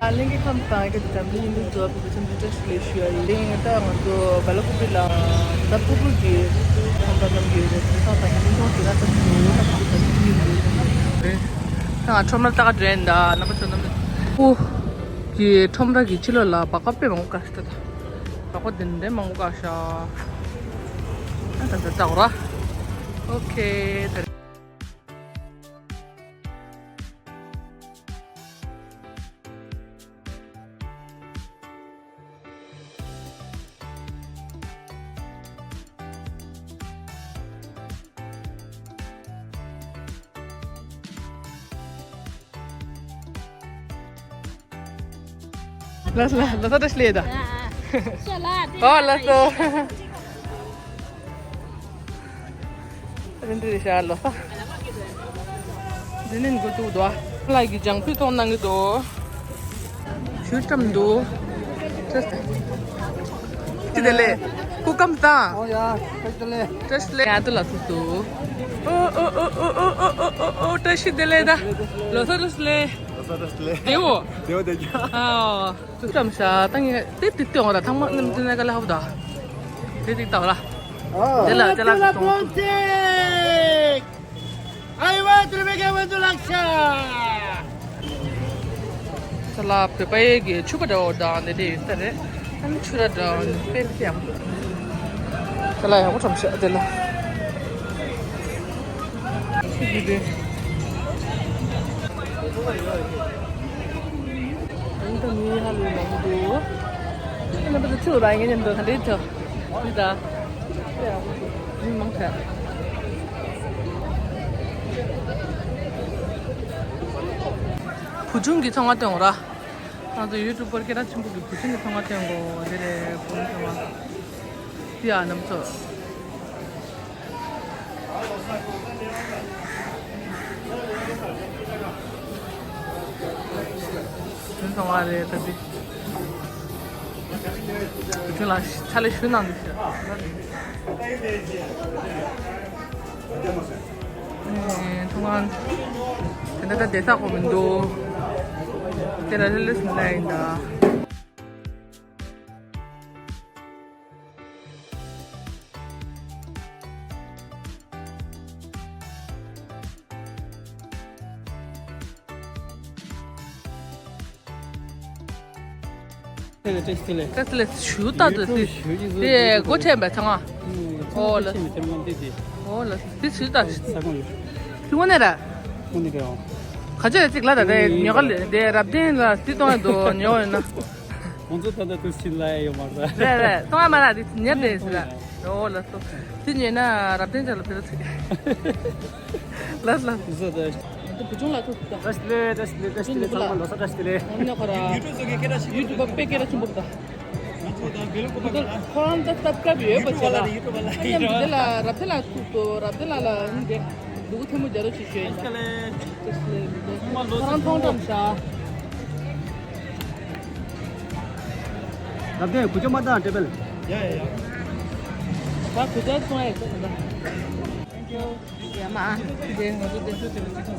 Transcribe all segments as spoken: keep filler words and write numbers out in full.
ལྷན་རྒྱས་ཁམས་དང་སྐད་དུ་འཛམ་གླིང་ཡུལ་དུ་འགྲོ་བ་ཕུན་སུམ་ཚོགས་ལེགས་ཞུ་ཡ་ཡིན། དེ་ཡིན་ད་ང་ཚོ་སྦེ་ལ་ཀུ་པི་ལ་ད་ཕུར་བུ་གི་ཁམས་པ་རྣམས་ཀྱི་རེ་ཕུན་སང་དང་ཡིན་མཐོང་དེ་ན་ཚབ་ཏུ་ན་ཚབ་ཏུ་ད་ཡིན་ཡིན་ད་ང་ཁྲོམ་ར་ལྟ་ག་འགྲོ་ཡིན་ད་རྣམ་པ་ཚོ་རྣམ་པ་ཀུ་གི་ཁྲོམ་ར་གི་ཕྱི་ལོགས་ལ་སྦག་སྦག་དཔེ་མང་པོ་བཀག་ཤག་ད་སྦག་སྦག་དེ་འདྲའི་མང་པོ་བཀག་ཤག་ཨ་ད་ད་ད་འོ་ར་ཨོ་ཁེ་ད། ལགས་སོ་ལགས་སོ་བཀྲ་ཤིས་བདེ་ལེགས་ད། ཨོ་ལགས་སོ། རིན་དྲི་ཤ་ལོ་ས། འདི་ནི་འགོ་ཐུག་འདུག་ལ་གི་ལྗང་ཕུད་གཏོང་གནང་གི་འདུག་ཞུ་ཙམ་འདུག་ཅི་དེ་ལས་སྐུ་ཁམས་བཟང་། ཨོ་ཡ་བཀྲ་ཤིས་བདེ་ལེགས། བཀྲ་ཤིས་བདེ་ལེགས། ཡ་དུ་ལ་ཐུག་འདུག་ཨོ་ཨོ་ཨོ་བཀྲ་ཤིས་བདེ་ལེགས་ད། ལོ་གསར་བཀྲ་ཤིས་བདེ་ལེགས། ལོ་གསར་བཀྲ་ཤིས་བདེ་ལེགས། བདེ་བོ། བདེ་བོ་བདེ་རྒྱུ། ཨོ། ཙམ་ཤ་ཏང་ངེ་དེབ་དེ་སྟོན་འོ་ར་ཐང་མ་ནམ་དེ་ནས་ག་ལ་ཧབ་ད། དེ་ཏིག་ཏག་ར། དེ་ལ་དེ་ལ་ཏོང་ཏིག་ཨའི་བ་དུར་བེ་གེ་ཝན་དུ་ལག་ཤ། ས་ལ་བོད་པ་ཡེ་གི་ཕྱུ་པ་འདྲ་བོ་དང་དེ་དེ་ཡོད་ས་རེད། ཨ་ནི་ཕྱུ་ར་འདྲ་བོ་ནི་དཔེ་དེ་ཡག་པོ། ས་ལ་ཡག་པོ་ཙམ་ཤ་དེ་ལ། ཨ་ནི་ད་མི་ཧ་ལས་མང་པོ་འདུག་ཨ་ནི་ད་ཚུར་ར་ངའི་མཉམ་དུ་ག་འདྲའི་ཐོ་འདི་ད་མི་མང་ཐལ། བུ་ཆུང་གི་ཚོང་ཁང་སྟོན་འོ་ར། ང་ཚོ་ཡུ་ཊུབ་པར་སྐད་གྲགས་ཆེན་པོ་གི་བུ་ཆུང་གི་ཚོང་ཁང་སྟོན་གོ་དེ་རེད་བུ་མོ་ཚོང་ཁང་། ཡ་རྣམ་ཚོ། ཚོང་ཁང་རེད་ད་འདི། བུ་ཆུང་ལ་ཕྱག་ལས་ཞུ་གནང་འདུག་ཤག་ཨེ་ཚོང་ཁང་། དེ་འདྲ་ད་བསྡད་ས་གོ་མི་འདུག་དེ་ལ་ལས་ལས་མི་ལ་ཡིན་ད། བཀྲ་ཤིས་བདེ་ལེགས། ཞུ་ད་དུ་དེ་དེ་སྒོ་ཆེན་པའི་ཚང་མ། ཨོ་ལ། ཨོ་ལ་དེ་ཞུ་ད་དེ་དངོས་གནས་ར། ག་ཚོད་ཅིག་ལ་ད་དེ་ཉོ་ག་ལ་དེ་རབ་བརྟན་ལ་དེ་གཏོང་ཡ་འདུག་ཉོ་ཡོད་ན། ཁོང་ཚོ་ད་ལྟ་དུས་ཕྱིན་ལ་ཡོད་མ་རེད། རེད་རེད་གཏོང་ཡ་མ་རེད་དེ་ཉར་བསྡད་ཟེར་ལ། ཨོ་ལ་སོ། དེ་ཉོས་ན་རབ་བརྟན་ཅག་ལ་ཕེབས་རོགས་བྱེད། ལགས་ལགས། བཟོ་ད། ང་ཚོ་བུ་ཆུང་ལ་ཐུག་ད། བཀྲ་ཤིས་བདེ་ལེགས། བཀྲ་ཤིས་བདེ་ལེགས། བཀྲ་ཤིས་བདེ་ལེགས། ཚང་མ་ལོ་གསར་བཀྲ་ཤིས་བདེ་ལེགས། ཨ་ནི་ཁོ་ར། ཡུ་ཊུབ་བཟོ་མཁན་སྐད་གྲགས་ཆེན་པོ་ད། ཡུ་ཊུབ་པ་དཔེ་སྐད་གྲགས་ཆེན་པོ་ད། ཁོ་རང་ད་སབ་སི་ཀ་རབ་ཡོད་པ་བྱས་ལ། ཨ་ནི་འདི་ལ་རབ་ཐེ་ལ་ཐུག་ཏོ་རབ་ཐེ་ལ་ལ་ཨ་ནི་འདི། ལུ་གུ་ཐེ་མོ་རྒྱ་རོ་ཆེ་ཤོས་ཡིན་ད། ཁོ་རང་མཐོང་གྲམ་ཤ། ལབ་དེ་གུ་ཅོ་མ་བཏང་ཏྲེ་བེལ། ཡ་ཡ་ཡ། ད་གུ་ཅོ་སོང་ཡ་ཡ་མ། དེ་ང་ཚོ་དེ་ཚོ་དེ་ཚོ།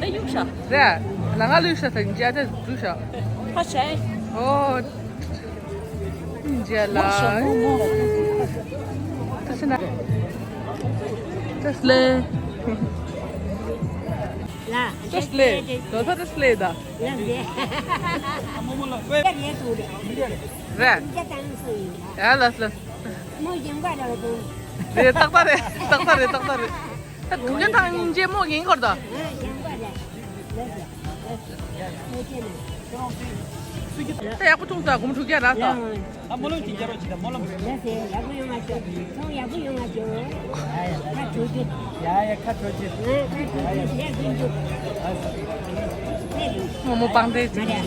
ད་གཡུག་ཤག་རེད། ལ་ང་གཡུག་ཤག་ད་ཡིན་ཅི་ཨ་ད་འཛུགས་ཤག་ཧ་ཤ། ཨོ། ཡིན་ཅི་ལ། ད་ཤི་ན། ད་སླེ། ལ། ད་སླེ། ལོ་ད་ད་སླེ་ད། ལ་རེད། རེད། ཡ་ལ་ལ། མོ་ཡང་པ་ར་དང་། རེད་ཏག་ཏག་རེད་ཏག་ཏག་རེད་ཏག་ཏག་རེད། ད་དགུན་ཁ་དང་སྙིང་རྗེ་མོ་ཡིན་སྐོར་ད། ཡང་པ་ར། ད་ཡག་པོ་བྱུང་ད་སྒོར་མོ་དྲུག་བརྒྱ་རག་ད། ཨ་མོ་ལོ་གཅིག་རྒྱ་རོགས་བྱེད་ད་མོ་ལོ། ལགས་སེ་ཡག་པོ་ཡོང་བ་ཤོག་ཚོང་ཡག་པོ་ཡོང་བ་ཤོག་ཁ་ཐུག་རྒྱུ། ཡ་ཡ་ཁ་ཐུག་རྒྱུ། ཁ་ཐུག་རྒྱུ་ཞེས་ཀུན་རྒྱུ། མོ་མོ་པང་དེ་ཅིག་ཡེ།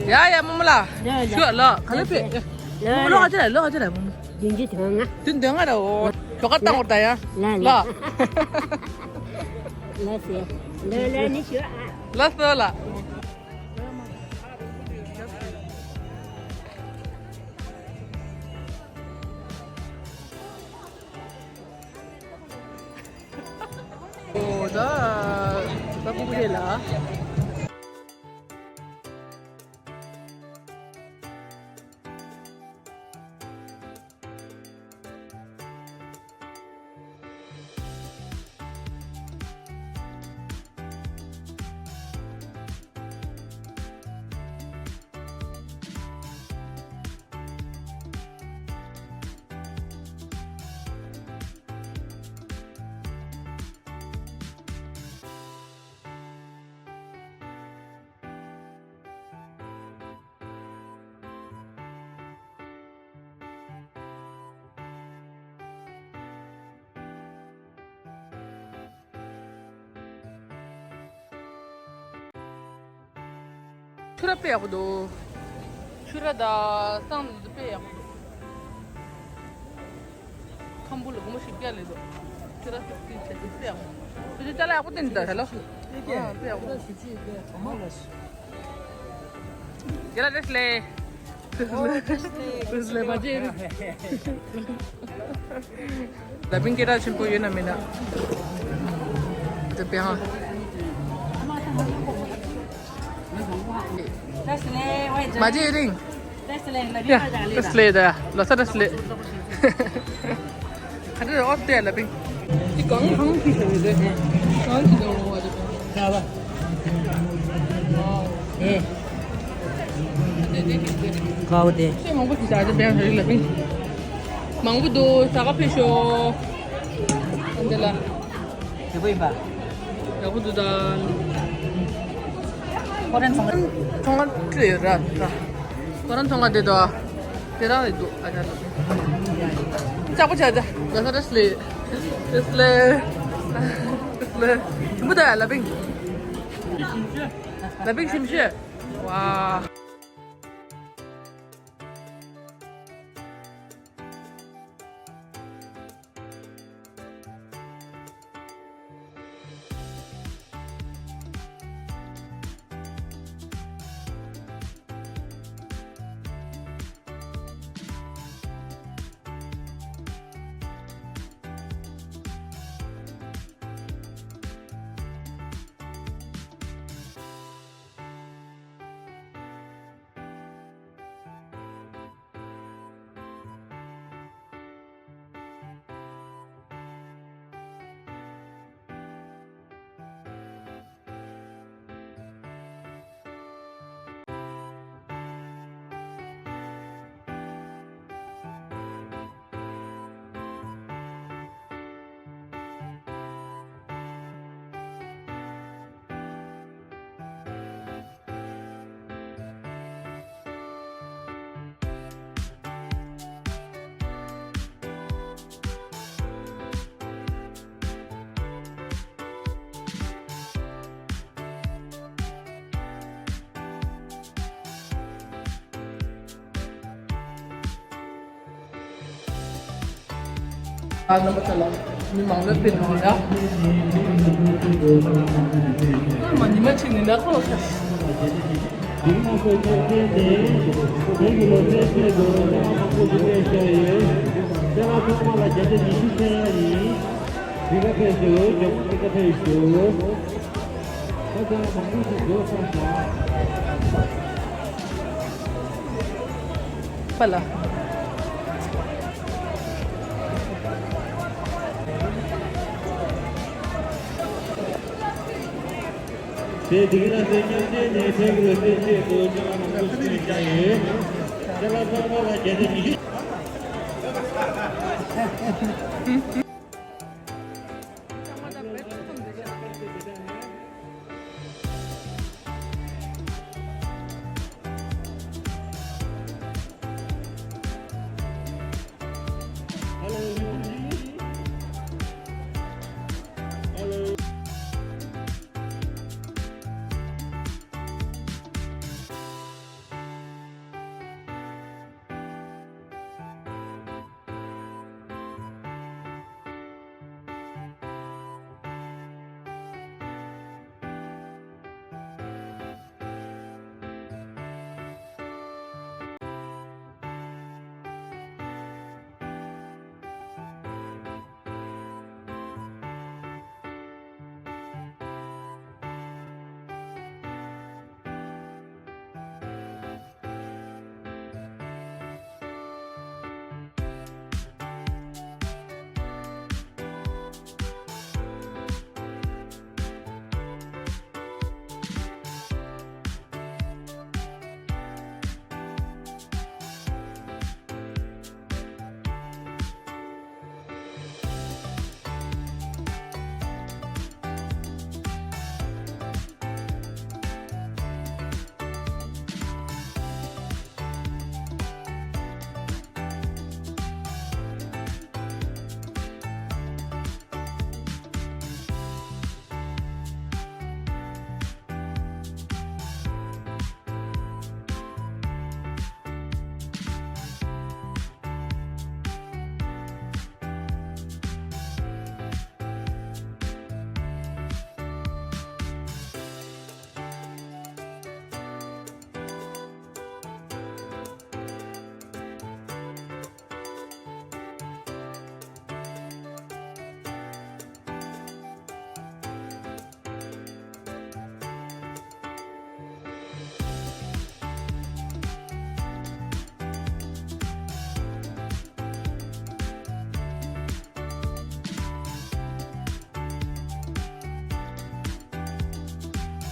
ཡ་ཡ་མོ་མོ་ལ། ཞུ་ལ་ག་ལེ་ཕེ། མོ་མོ་ལོ་ཨ་ཅེ་ལ་ལོ་ཨ་ཅེ་ལ་མོ་མོ། བདུན་ཅུ་དོན་ལྔ། བདུན་དོན་ལྔ་ར་འོ། ཇོ་ཀ་བཏང་བར་ད་ཡ། ལ་ལ། ལ་ལ་ཟེར། ལ་ལ་ནི་ཞུ་ཨ། ལ་ཟེར་ལ། ཨོ་ད། ད་སྤུ་གུ་རེད་ལ། ཆུ་ར་དཔེ་ཡག་པོ་འདུག་ཆུ་ར་དང་སང་དེ་ཚོ་དཔེ་ཡག་པོ་འདུག་ཁམ་བུ་ལ་སྒོར་མོ་བཞི་བརྒྱ་ལས་འདུག་ཆུ་ར་དེ་ཚོ་དཔེ་ཡག་པོ། དེ་ཚོ་ཅ་ལག་ཡག་པོ་བསྟན་འདུག་ད་ཧེ་ལོ། དཔེ་ཡག་པོ། ཡ་ལ་བཀྲ་ཤིས་བདེ་ལེགས། བཀྲ་ཤིས་བདེ་ལེགས། མ་བརྗེད་རེད། ལ་པིན་སྐད་གྲགས་ཆེན་པོ་ཡོད་ན་མེད་ན། དེ་པེ་ཧང་། མ་བརྗེད་རིང་། ཡ། བཀྲ་ཤིས་བདེ་ལེགས་ད། ལོ་གསར་བཀྲ་ཤིས་བདེ་ལེགས། ག་འདྲ་རེད། ཨོ་དེ་ལ་པིན། འདི་གང་གང་ཁྱི་ཞིག་རེད། གང་ཁྱི་ཞིག་རེད། ཨེ། ཀའོ་དེ། ཆེས་མང་པོ་ཞིག་བྱ་རྒྱུ་བསྟན་རེད་ལ་པིན། མང་པོ་འདུག་ཟ་ག་ཕེབས་ཤོག་འདི་ལ། ཡག་པོ་ཡིན་པ། ཡག་པོ་འདུག་ད། ཁོ་རང་ཚོང་ཁང་ཚོང་ཁང་ཅི་ཡོད་ར་ར། ཁོ་རང་ཚོང་ཁང་དེ་དོ། དེ་རང་རེད་འདུག་ཨ་ཅག་ལ་པིན། ལྕགས་པོ་བྱ་རྒྱུ། ལ་ས་ར་སི་ལེ། སི་ལེ། སི་ལེ། ཞིམ་པོ་ད་ལ་པིན། ལ་པིན་ཞིམ་ཤོས། ཝ། ཨ་རྣམ་པ་ཚོ་ལ་མི་མང་པོ་ཕེབས་འདུག་ཡ། ཨ་མ་ཉི་མ་ཕྱེད་ནས་ན་ཁོ་ལ་ཁ། པ་ལ། དེ་དེ་ག་ལ་སེ་ཉམས་ཆེན་ནས་ཕེབས་དགོས་སེ་ཆེད་དུ་ཅ་ལག་མང་པོ་ཞིག་བྱ་ཡོད། ཅ་ལག་ཚང་མ་ལ་བརྒྱ་ཆ་ཉི་ཤུ།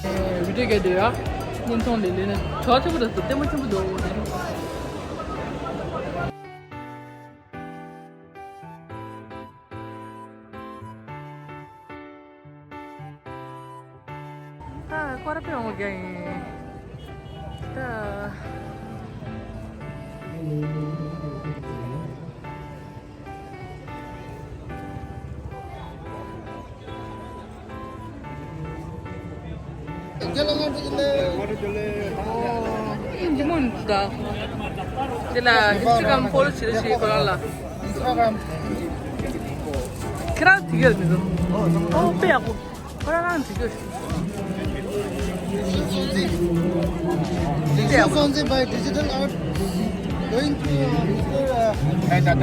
བི་ཌིའོ་རྒྱག་དུས་ཡ། བརྙན་ཐུང་ལས་ལས་ནས་གྲོགས་ཆེན་པོ་དང་ལྟད་མོ་ཆེན་པོ་འདུག་ད་སྐོར་ར་པའི་འོང་རྒྱ་ཡིན། ད། འདི་མོ་འདུག་ད། འདི་ལ་ཨིན་སི་ཊ་གྷ་རམ་ཕོ་ལོ་བྱེད་རེ་བྱེད་ཁོ་རང་ལ། ཁྱེད་རང་དེ་ག་མི་འདུག་ཨོ་དཔེ་ཡག་པོ། ཁོ་རང་རང་འབྲི་རྒྱུ། This is something by digital art going to, uh, Mister,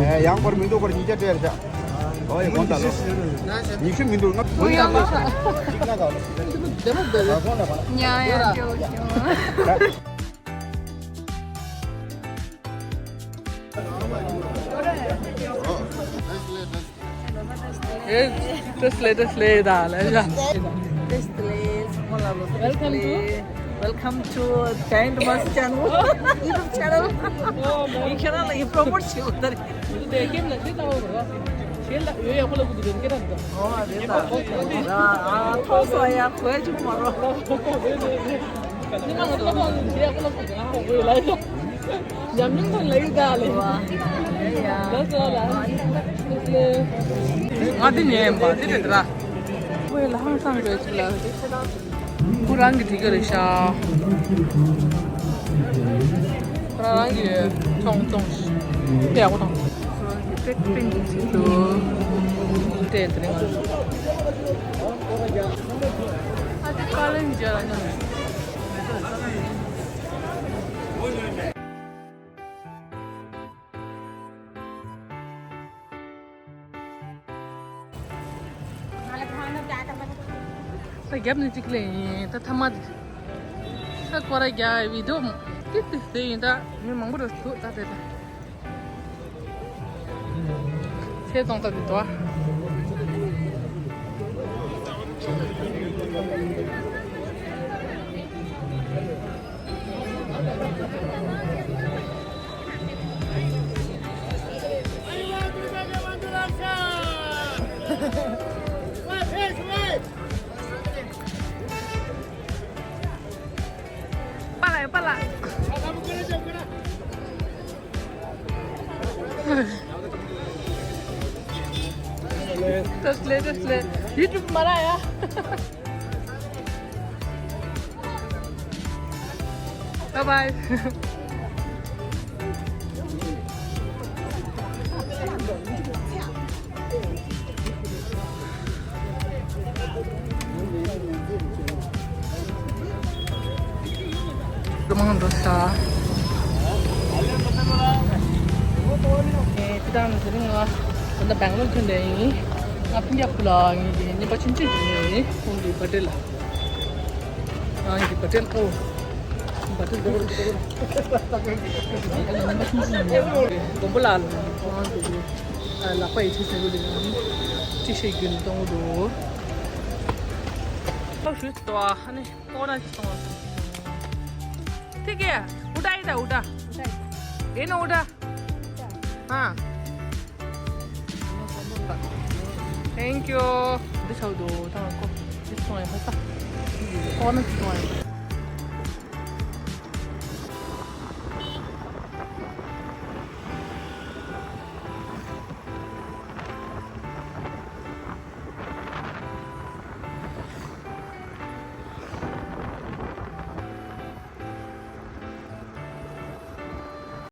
uh, ཡང་པར་མི་འདུག་པར་ཉིས་བརྒྱ་སྤྲད་རེད་ཤག་ཨོ་ཡ་གོང་ལྟ་ལོ། ཉི་ཤུ་མི་འདུག་ང་ཡང་མ་ཉ་ཡང་སྐྱོ་སྐྱོ། ཨེ། བཀྲ་ཤིས་བདེ་ལེགས། བཀྲ་ཤིས་བདེ་ལེགས། ད་ལས་བྱ། བཀྲ་ཤིས་བདེ་ལེགས། ཚང་མ་ལ་ལོ། Welcome to Giant Master channel, YouTube channel. ཡིན་ཁྱེད་རང་ལ་ཡིན་པྲོ་མོཊ་བྱེད་དགོས་ད་རེད། དེ་ཀེམ་ལ་ཤེས་ལྟ་བ་རོ། ཤེས་ལ་ཡོད་ཡག་པོ་ལ་གུ་དུ་རེད་ཀེ་ར་འདུག་ཨོ་རེད་ད། ཨ་ཐོག་སོ་ཡ་གོས་ཅུང་མ་རོ། ནི་མ་ལ་ལ་ཡག་པོ་ལ་གུ་དུ་ང་ཧོ་གོས་ལ་ཡོད། ཉམས་མྱོང་དང་ལེགས་ད་ལེ། ལ་ཙོ་ལ། ང་དེ་ཉན་པ་དེ་རེད་ར། ཝེ་ལ་ཧང་སང་རེད་ཅི་ལ། ཁོ་རང་གི་དེ་ག་རེད་ཤག་ཁོ་རང་རང་གི་ཚོང་ཚོང་ཞིག་དེ་ཡག་པོ་དང་། ཁོ་རང་གི་ཏེག་ཏེང་གི་ཚིག་ཏུ། དེ་དེ་རིང་ང་ཚོ། ཨ་དེ་ཀ་ལན་ཇ་ལ་ཉམས། ད་རྒྱབ་ནས་གཅིག་ལས་ཡིན་ད་ཐ་མ་དེ། ད་སྐོར་ར་རྒྱག་བི་ཌིའོ་ཏིག་ཏིག་དེ་ཡིན་ད་མི་མང་པོ་ར་འདུག་ད་དེ་ད། ཚེ་གཏོང་ཐབས་ཀྱི་དོ། པ་ལ་པ་ལ། བཀྲ་ཤིས་བདེ་ལེགས། བཀྲ་ཤིས་བདེ་ལེགས། ཡུ་ཊུབ་མ་རག་ཡ། Bye bye. མང་འགྲོ་ས། ཨེ་ཅི་དང་དེ་རིང་ང་ད་ལྟ་སྦེང་ལོར་ཐོན་བསྡད་ཡིན། ང་ཕིན་ཀྱག་ཕུ་ལ་ངེད་ཀྱི་ཉེ་པ་ཆུང་ཆུང་ཞིག་ཡིན། ཁོང་གི་བར་ཐི་ཌེ་ལ། ང་གི་བར་ཐི་ཌེ་ཨོ། བར་ཐི་ཌེ་ལ། ཉེ་པ་ཆུང་ཆུང་ཡིན། མགོན་པོ་ལགས་ལ་ཁོང་གི་ལག་པ་ཡིད་ཆེས་ཟེར་གི་འདུག་ཅི་བཤད་རྒྱུ་ནི་གཏོང་གི་འདུག་ཨོ་ཞུས་ཏོ་ཨ་ནི། ཁོ་རང་ཅི་གཏོང་བ། ཐིག་གེ། ཨུ་ཏྲ་ཡི་ད་ཨུ་ཏྲ། ཨེ་ནོ་ཨུ་ཏྲ། ཧ། Thank you. འདི་ཆགས་འདུག་ད་ཁོ་ཅི་གཏོང་ཡ་ཧ་ས། ཁོ་རང་ཅི་གཏོང་ཡ།